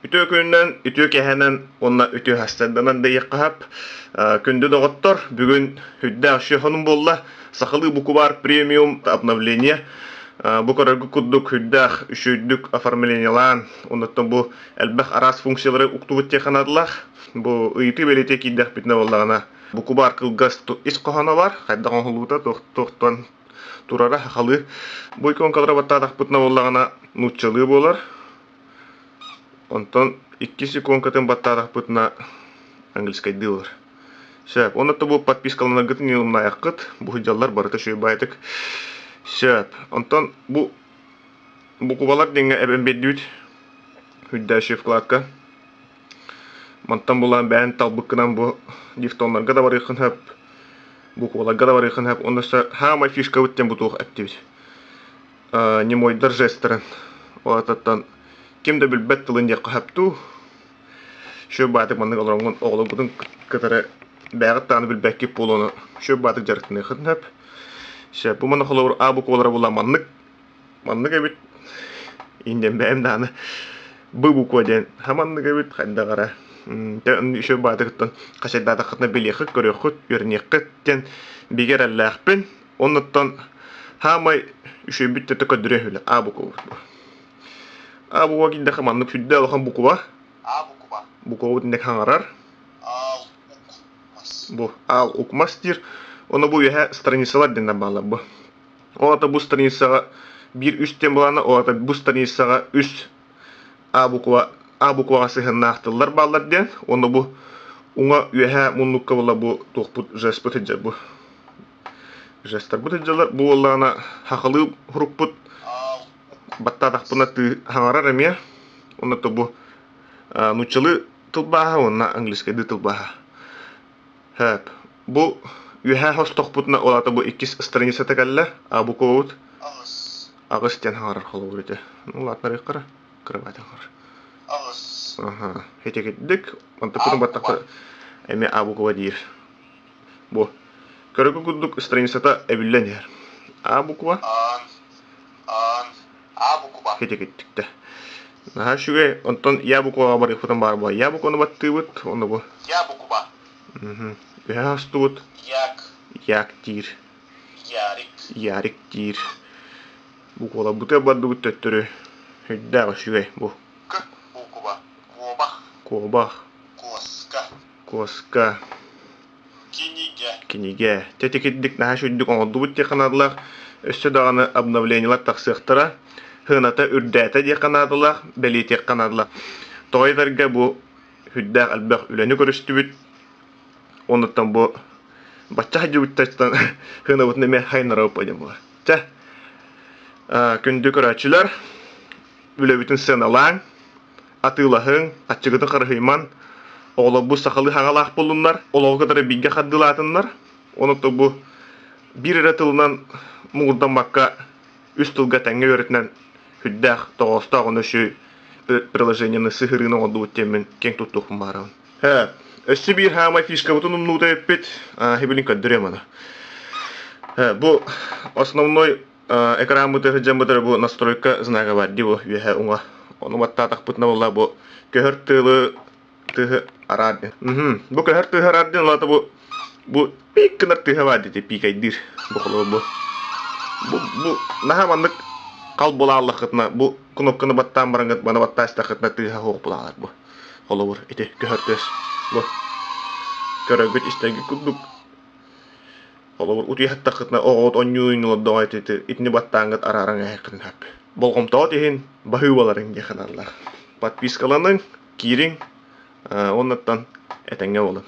Үтүө күнүнэн, үтүө киэһэнэн уонна үтүө сарсыарданан диэххэ сөп. Күндү доҕоттор, бүгүн үрдээх үчүгэй сонун буолла. Сахалыы букубаар премиум обновление. Бу көрөргүт курдук үрдээх үчүгэйдик оформлениелаан, оннуттан бу элбэх араас функциялары уктубут диэххэ наадалаах. Бу ыйытыы бэлиэтии киирдэхпитинэ буоллаҕына, букубаар кылгас ис хоһооно бар, хайдах оҥоһуллубута, туохтан турара сахалыы. Бу иконкалары баттаатахпытына буоллаҕына, нууччалыы буолар. Онтон иккис иконкатын баттаатахпытына английскайдыы ылар. Сөп. Онно бу подпискаланаргытын умнаайаххыт. Бу сылдьаллар барыта үчүгэй баайытык. Сөп. Онтон бу букубалар диэҥҥэ эбэн биэрдибит. Үрдээши вкладка. Мантан булан бэйэн талбыккынан бу дифтоннарга да барыаххын сөп. Букваларга да барыаххын сөп. Онно саамай фишкабыт диэн бу туох эттибит. Немойдар жестарын Ол ким да билбэт тылын диэххэ сөп дуу. Үчүгэй баатык маннык олороҥҥун оҕолоргутун кытары бэйэҕит даҕаны билбэккит буолуону үчүгэй баатык дьарыктаныаххытын сөп. Сөп. Бу манна холобур А буквалара була маннык маннык эбит. Индиэн бэйэм даҕаны Б буква диэн хаманнык эбит хайдах эрэ. Үчүгэй баатыгыттан хачайдаатаххытына билиэххит, көрүөххүт, үөрэниэххит диэн бигэ эрэллээхпин. Оннуттан хаамай үчүгэйбит да көрдөрүө үһү А буквабыт бу. А буква киирдэххэ маннык сүрдээх улахан буква. А буква. Буквабыт инник хаҥарар. Аал ук мас. Бу аал ук мас диир. Ону бу үөһэ страницалар диэннэр бааллар бу. Ол аата бу страницаҕа биир үс диэн былаана, ол аата бу страницаҕа үс А буква А букваҕа сыһыаннаах тыллар бааллар диэн. Уонна бу уҥа үөһэ муннукка була бу туохпут жеспыт сылдьар бу. Жестарбыт сылдьаллар. Бу буоллаҕына сахалыы сурукпут баттаатахпына тыы хаҥарар эмиэ. Уонна то бу нууччалыы тылбааһа уонна английскайдыы тылбааһа. Хэп. Бу үөһээ хостохпутуна ол аата бу иккис страницата кэллэ. А буквабыт Аҕыс. Аҕыс диэн хаҥарар холобур ити. Ну улаатынарыаххара кырабаат хаҥарар. Аҕыс. Аха. Итикирдик. Онтуккутун баттахта эмиэ А буква диир. Бу көрөргө курдук страницата эбиллэн иһэр. А буква. Аан. Аан. А буква. Итикирдиктэ. Наһаа үчүгэй. Онтон Я букваҕа барыахпытын баар буолла. Я букваны баттыыбыт. Онно бу. Я буква. Үһэ астыбыт. Як. Як диир. Ярик. Ярик диир. Букваларбытыгар бардыбыт төттөрү. Үрдээх үчүгэй бу. К буква. Куобах. Куобах. Куоска. Куоска. Кинигэ. Кинигэ. Тэтикирдик наһаа үчүгдүк оҥордубут диэххэ наадалаах. Өссө даҕаны обновлениелар тахсыахтара. Сыаната үрдээтэ диэххэ наадалаах, бэлиэтиэххэ наадалаах. Тоҕо этэргэ бу сүрдээх элбэх үлэни көрүстүбүт. Оннуттан бу бачча сылдьыбыттартан сыанабытын эмиэ хайыннарабыт диэн буолар. Чэ, күндү көрөөччүлэр, үлэбитин сыаналааҥ, атыылаһыҥ, аччыгытын харыһыйман, оҕолорбут сахалыы хаҥалаах буоллуннар, олоҕу кытары бииргэ хардыылаатыннар. Онон бу биир эрэ тылынан муҥурдаммакка үс тылга тэҥҥэ үөрэтинэн сүрдээх тоҕоостоох уонна үчүгэй приложениены сыһыарыыны оҥордубут диэммин киэҥ туттуохпун баҕарабын. Һэ, өссө биир хаамай фишкабытын умнуута эппит, билин көрдөрүөм аны. Бу основной экранмыты сылдьаммытыгар бу настройка знага бар дии бу үөһэ уҥа. Ону баттаатахпытына буолла бу көһөр тыалы тыаһы араар диэн. Бу көһөр тыаһы араар диэн улаата бу бу пик гынар тыаһа баар дии пикайдыыр. Бу холобур бу. Бу бу наһаа маннык хал буолааллаххытына бу кнопканы баттаан бараҥҥыт маны баттаастаххытына тыаһа суох буолаалар бу. Холобур ити көһөр тыас бу. Көрөргүт истэргит курдук Холобур, утуйа сыттаххытына оҕоҕут онньуу олордоҕо ити итини баттааҥҥыт арааран эһэххитин сөп. Болҕомтоҕут иһин баһыыбаларыҥ диэххэ наадалаах. Подпискаланыҥ, киириҥ, уоннаттан этэҥҥэ буолун.